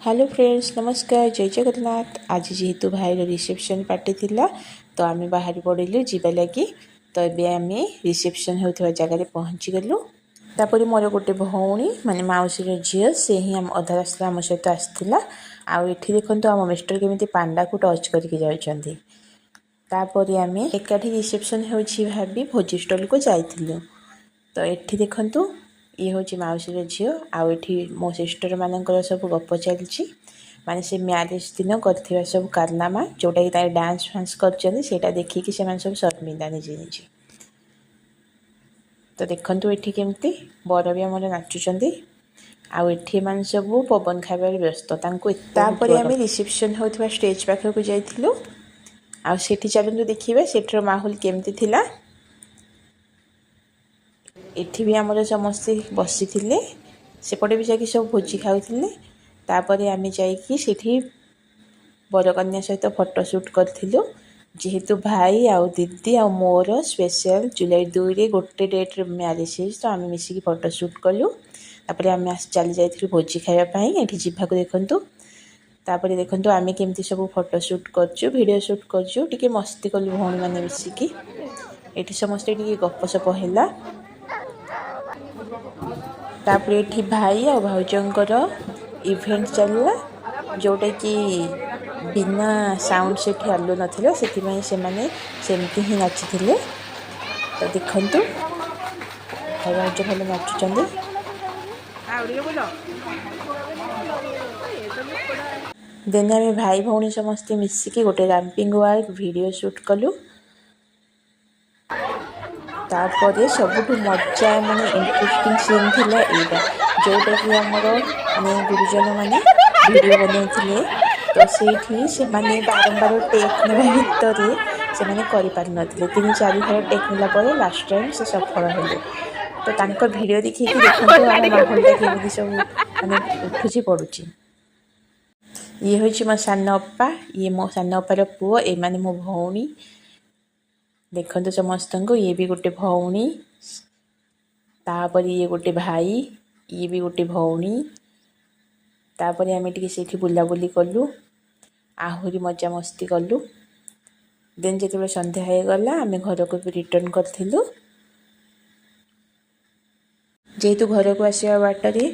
Hello friends, ନମସ୍କାର, ଜୟ ଜଗନ୍ନାଥ। ଆଜି ଯେହେତୁ ଭାଇର ରିସେପସନ୍ ପାର୍ଟି ଥିଲା, ତ ଆମେ ବାହାରି ପଡ଼ିଲୁ ଯିବା ଲାଗି। ତ ଏବେ ଆମେ ରିସେପସନ୍ ହେଉଥିବା ଜାଗାରେ ପହଞ୍ଚିଗଲୁ। ତାପରେ ମୋର ଗୋଟେ ଭଉଣୀ, ମାନେ ମାଉସୀର ଝିଅ, ସେ ହିଁ ଆମ ଅଧା ରାସ୍ତା ଆମ ସହିତ ଆସିଥିଲା। ଆଉ ଏଠି ଦେଖନ୍ତୁ, ଆମ ମିଷ୍ଟର କେମିତି ପାଣ୍ଡାକୁ ଟଚ୍ କରିକି ଯାଉଛନ୍ତି। ତାପରେ ଆମେ ଏକାଠି ରିସେପସନ୍ ହେଉଛି ଭାବି ଭୋଜି ଷ୍ଟଲକୁ ଯାଇଥିଲୁ। ତ ଏଠି ଦେଖନ୍ତୁ, ଇଏ ହେଉଛି ମାଉସୀର ଝିଅ ଆଉ ଏଠି ମୋ ସିଷ୍ଟର ମାନଙ୍କର ସବୁ ଗପ ଚାଲିଛି, ମାନେ ସେ ମ୍ୟାରେଜ୍ ଦିନ କରିଥିବା ସବୁ କାରନାମା, ଯେଉଁଟାକି ତାଙ୍କ ଡ୍ୟାନ୍ସ ଫ୍ୟାନ୍ସ କରିଛନ୍ତି, ସେଇଟା ଦେଖିକି ସେମାନେ ସବୁ ଶର୍ମିନ୍ଦା ନିଜେ ନିଜେ। ତ ଦେଖନ୍ତୁ, ଏଠି କେମିତି ବର ବି ଆମର ନାଚୁଛନ୍ତି ଆଉ ଏଠି ଏମାନେ ସବୁ ପବନ ଖାଇବାରେ ବ୍ୟସ୍ତ ତାଙ୍କୁ। ତାପରେ ଆମେ ରିସେପସନ୍ ହେଉଥିବା ଷ୍ଟେଜ୍ ପାଖକୁ ଯାଇଥିଲୁ ଆଉ ସେଠି ଚାଲନ୍ତୁ ଦେଖିବା ସେଠିର ମାହୋଲ କେମିତି ଥିଲା। ଏଠି ବି ଆମର ସମସ୍ତେ ବସିଥିଲେ, ସେପଟେ ବି ଯାଇକି ସବୁ ଭୋଜି ଖାଉଥିଲେ। ତାପରେ ଆମେ ଯାଇକି ସେଠି ବରକନ୍ୟା ସହିତ ଫଟୋ ସୁଟ୍ କରିଥିଲୁ। ଯେହେତୁ ଭାଇ ଆଉ ଦିଦି ଆଉ ମୋର ସ୍ପେଶିଆଲ ଜୁଲାଇ 2ରେ ଗୋଟେ ଡେଟ୍ରେ ମ୍ୟାରେଜ୍ ହେଇଛି, ତ ଆମେ ମିଶିକି ଫଟୋ ସୁଟ୍ କଲୁ। ତାପରେ ଆମେ ଚାଲି ଯାଇଥିଲୁ ଭୋଜି ଖାଇବା ପାଇଁ। ଏଠି ଜିଭାକୁ ଦେଖନ୍ତୁ। ତାପରେ ଦେଖନ୍ତୁ, ଆମେ କେମିତି ସବୁ ଫଟୋ ସୁଟ୍ କରୁଛୁ, ଭିଡ଼ିଓ ସୁଟ୍ କରୁଛୁ, ଟିକେ ମସ୍ତି କଲୁ ଭଉଣୀମାନେ ମିଶିକି। ଏଠି ସମସ୍ତେ ଟିକେ ଗପସପ ହେଲା। ତାପରେ ଏଠି ଭାଇ ଆଉ ଭାଉଜଙ୍କର ଇଭେଣ୍ଟ ଚାଲିଲା, ଯେଉଁଟାକି ବିନା ସାଉଣ୍ଡ ସେଠି ଆଲାଉ ନଥିଲା, ସେଥିପାଇଁ ସେମାନେ ସେମିତି ହିଁ ନାଚିଥିଲେ। ତ ଦେଖନ୍ତୁ, ଭାଇ ଭାଉଜ ଭଲ ନାଚୁଛନ୍ତି। ଆଉ ଟିକେ ବୁଲ ଏ ତ ଲୋକଟା। ଦେନ୍ ଆମେ ଭାଇ ଭଉଣୀ ସମସ୍ତେ ମିଶିକି ଗୋଟେ ରାମ୍ପିଙ୍ଗ ୱାକ୍ ଭିଡ଼ିଓ ସୁଟ୍ କଲୁ। ତାପରେ ସବୁଠୁ ମଜା, ମାନେ ଇଣ୍ଟରେଷ୍ଟିଂ ସିନ୍ ଥିଲା ଏଇଟା, ଯେଉଁଟାକି ଆମର ମାନେ ଗୁରୁଜନ ମାନେ ଭିଡ଼ିଓ ବନାଉଥିଲେ। ତ ସେଇଠି ସେମାନେ ବାରମ୍ବାର ଟେକ୍ ନେବା ଭିତରେ ସେମାନେ କରିପାରିନଥିଲେ। ତିନି ଚାରି ଥର ଟେକ୍ ନେଲା ପରେ ଲାଷ୍ଟ ଟାଇମ୍ ସେ ସଫଳ ହେଲେ। ତ ତାଙ୍କ ଭିଡ଼ିଓ ଦେଖିକି ଦେଖନ୍ତୁ, ଆମ ମାହୋଲଟା କେମିତି ସବୁ ମାନେ ଉଠୁଛି ପଡ଼ୁଛି। ଇଏ ହେଉଛି ମୋ ସାନ ଅପା, ଇଏ ମୋ ସାନ ଅପାର ପୁଅ, ଏମାନେ ମୋ ଭଉଣୀ। ଦେଖନ୍ତୁ ସମସ୍ତଙ୍କୁ। ଇଏ ବି ଗୋଟେ ଭଉଣୀ, ତାପରେ ଇଏ ଗୋଟେ ଭାଇ, ଇଏ ବି ଗୋଟେ ଭଉଣୀ। ତାପରେ ଆମେ ଟିକେ ସେଇଠି ବୁଲାବୁଲି କଲୁ, ଆହୁରି ମଜାମସ୍ତି କଲୁ। ଦେନ୍ ଯେତେବେଳେ ସନ୍ଧ୍ୟା ହେଇଗଲା, ଆମେ ଘରକୁ ବି ରିଟର୍ଣ୍ଣ କରିଥିଲୁ। ଯେହେତୁ ଘରକୁ ଆସିବା ବାଟରେ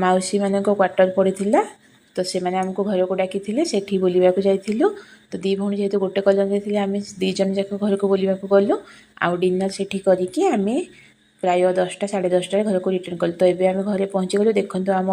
ମାଉସୀମାନଙ୍କ କ୍ୱାର୍ଟର ପଡ଼ିଥିଲା, ତ ସେମାନେ ଆମକୁ ଘରକୁ ଡାକିଥିଲେ, ସେଠି ବୁଲିବାକୁ ଯାଇଥିଲୁ। ତ ଦୁଇ ଭଉଣୀ ଯେହେତୁ ଗୋଟେ କଲୋନୀରେ ଥିଲେ, ଆମେ ଦୁଇ ଜଣ ଯାକ ଘରକୁ ବୁଲିବାକୁ ଗଲୁ ଆଉ ଡିନର୍ ସେଠି କରିକି ଆମେ ପ୍ରାୟ 10ଟା 10:30ରେ ଘରକୁ ରିଟର୍ଣ୍ଣ କଲୁ। ତ ଏବେ ଆମେ ଘରେ ପହଞ୍ଚିଗଲୁ। ଦେଖନ୍ତୁ ଆମ